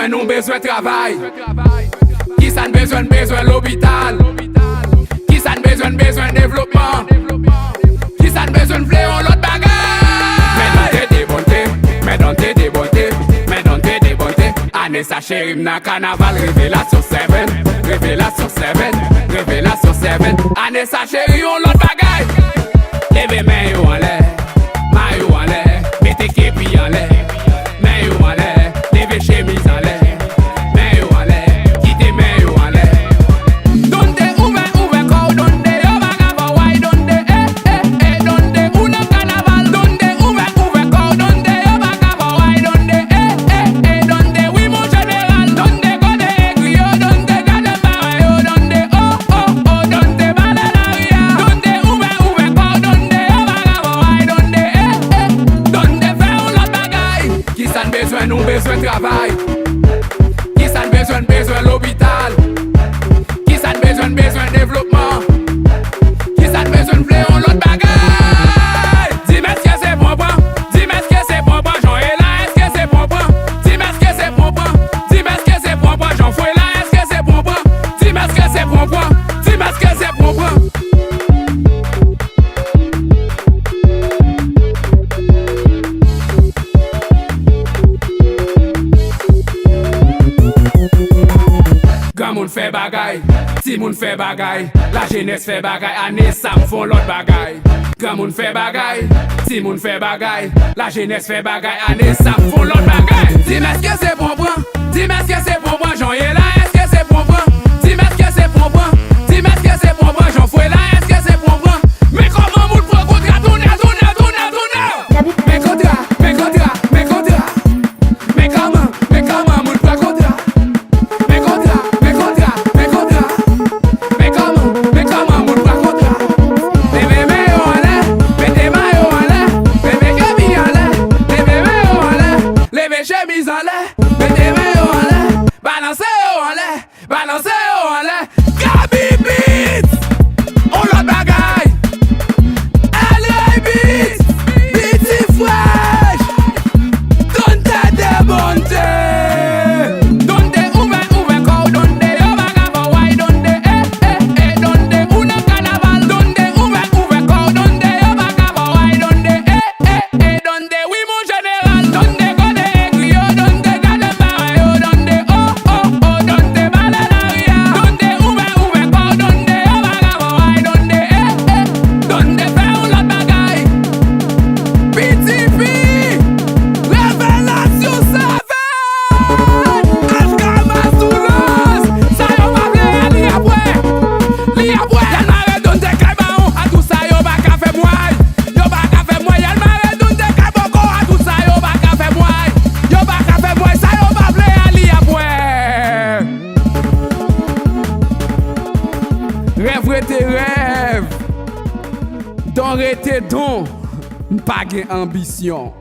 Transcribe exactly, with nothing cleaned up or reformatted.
An nou bezwen travay. Kisa n bezwen? N bezwen lopital. Kisa n bezwen? N bezwen devlopman. Kisa n bezwen? N vle yon lòt bagay. Men Dante debonte, men Dante debonte, men Dante debonte. Ane sa cheri m nan kanaval, revelasyon seven, revelasyon seven, revelasyon seven. Ane sa cheri yon lòt bagay. Leve men yo anlè, mayo anlè, mete kepi anlè. Men yo anlè, leve chemiz anlè. Men yo anlè, kite men yo anlè. Dante ouvè, ouvè kò w, Dante, yo pa ka fè w ay, Dante, eh, eh, eh, Dante, ou nan kanaval, Dante, ouvè, ouvè kò w, Dante, yo pa ka fè w ay, Dante, eh, eh, eh, Dante, wi, mon jeneral, Dante, kote egri yo, Dante, gade parèy yo, Dante, oh, oh, oh, Dante, pale lari a, Dante, ouvè, ouvè kò w, Dante, yo pa ka fè w ay, Dante, eh, eh, Dante, fè yon lòt bagay. Kisa n bezwen? Nou bezwen travay. Kisa n bezwen? N bezwen lopital. Kisa n bezwen? N bezwen devlopman. Kisa n bezwen? N vle yon lòt bagay. Di m, èske se pranpran? Di m, èske se pranpran? Jan w ye la, èske se pranpran? Di m, èske se pranpran? Di m, èske se pranpran? Jan w fwe la, èske se pranpran? Di m, èske se pranpran? Di m, èske se pranpran? Granmoun fè bagay, timoun fè bagay, lajenès fè bagay, ane sa m fè yon lòt bagay. Granmoun fè bagay, timoun fè bagay, lajenès fè bagay, ane sa m fè yon lòt bagay. Di m, èske se pranpran? Di m, èske se pranpran? Jan w ye la, èske se pranpran? Di m, èske se pranpran? Di m, èske se pranpran? Jan w fwe la, èske se pranpran? Men kòman moun pran kontra, tounen, tounen, tounen, tounen! Men kontra, men kontra, men kontra. Men kòman, men kòman moun pran kontra? Men kontra, men kontra, men kontra. Men kòman, men kòman moun pran kontra? Leve men yo anlè, mete mayo anlè, leve kepi anlè, leve men yo anlè, leve chemiz anlè, mete men yo anlè, balanse yo anlè, balanse yo anlè. Gaby Beats, on lòt bagay. L Ray Beats, Piti Fresh, Dante debonte. Dante ouvè, ouvè kò w, Dante, yo pa ka fè w ay, Dante, eh, eh, eh, Dante, ou nan kanaval, Dante ouvè, ouvè kò w, Dante, yo pa ka fè w ay, Dante, eh, eh, eh, Dante, wi, mon jeneral, Dante, kote egri yo, Dante, gade parèy yo, Dante, oh, oh, oh, Dante, pale lari a, Dante, ouvè, ouvè kò w, Dante, yo pa ka fè w ay, Dante, eh, eh, Dante, fè yon lòt bagay. Piti fi, revelasyon seven, H K Masoulos, sa yo pa vle a, li ap wè, li ap wè. Y al mare Dante kay bawon, a tou sa yo pa ka fè m ay. Yo pa ka fè m wè, y al mare Dante kay bòkò, a tou sa yo pa ka fè m wè. Yo pa ka fè m wè, sa yo pa vle a, li ap wè. Rèv rete rèv. Don rete don. M pa gen anbisyon.